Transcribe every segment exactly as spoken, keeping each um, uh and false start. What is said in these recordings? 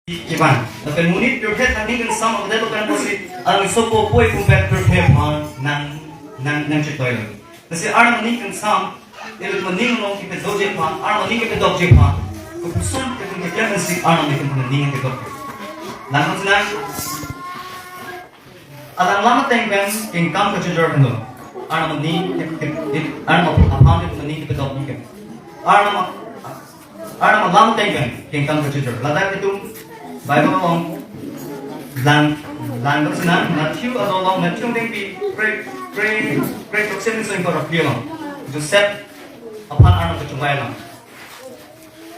Ivan, lapen monit pirthe aning kangsam avedet lapen apotsi, alang sopo poi pumpet pirthe aphan nang, nang, nangchetoilo. Lasi Arnam aning kangsam, ilitum aning along kepedoji aphan, Arnam aning kepedokji aphan, kopuson ketum keklem si Arnam ilitum aning kedok. Langdamsinang, alang lam ateng pen kengkam kachejor henlo. Arnam aning ke, ke, ke, Arnam aphan ilitum aning kepedok ni ke. Arnam Arnam alam ateng pen kengkam kachejor. Ladak itum Bible along lang, langdamsinang, Matthew adolong, Matthew atengpi, kre, kre, kre throksi pen singkor aphi along. Joseph aphan Arnam kachongvai alam.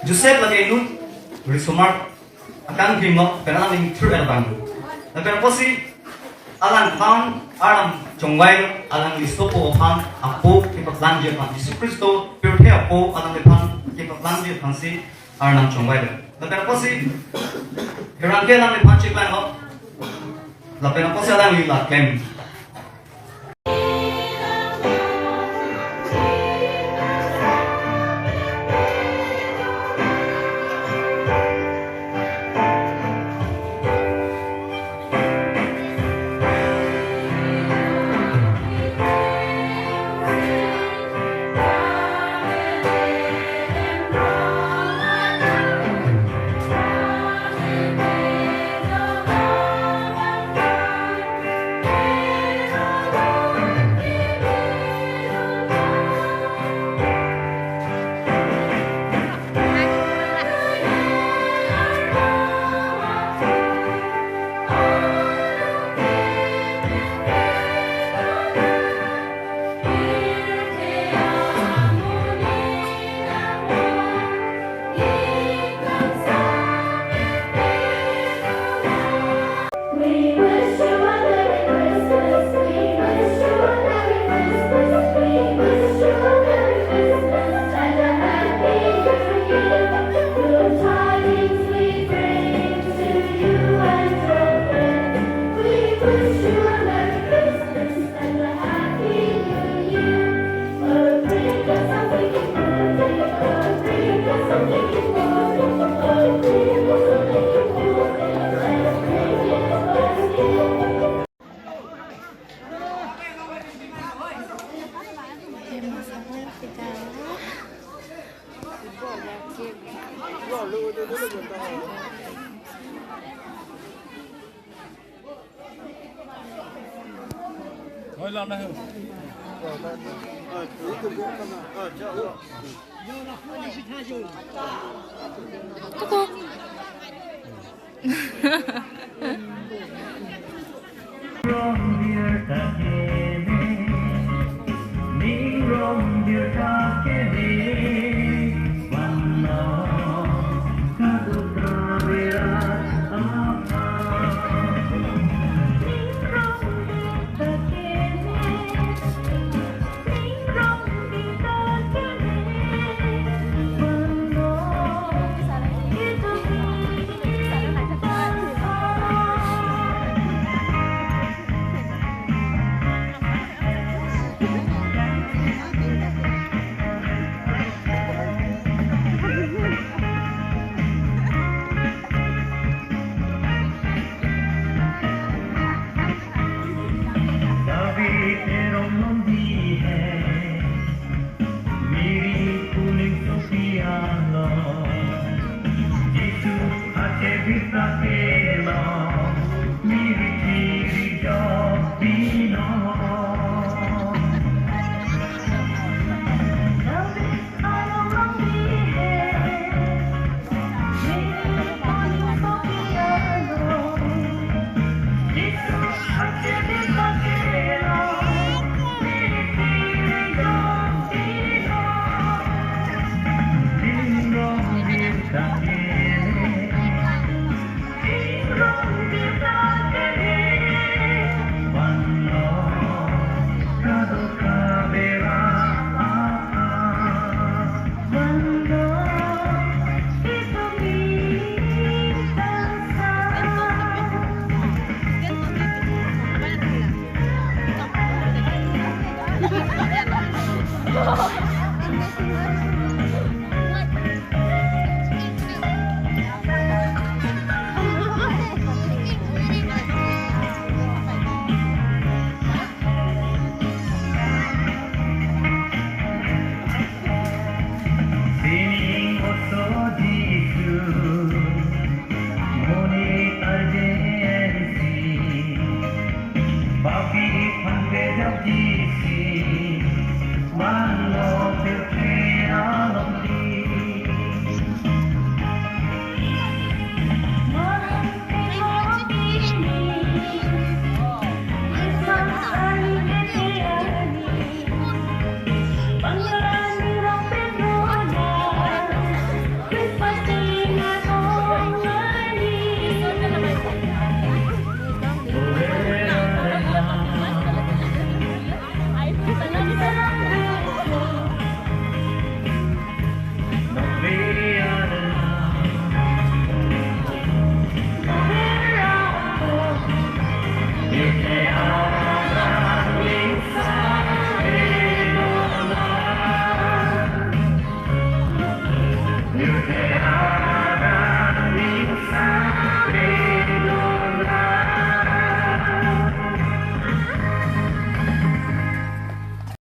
Joseph lake inut risomar akang grimlo, pen alang ning thur el bang. Lapen apotsi alangphan Arnam chongvai, alangli sopo aphan apo kepaplangji aphan, Jisu Khristo pirthe apo alangliphan kepaplangji aphansi Arnam chongvailo. Lapen apotsi hirang ke alangliphan cheklanglo. Lapen apotsi alangli la klem.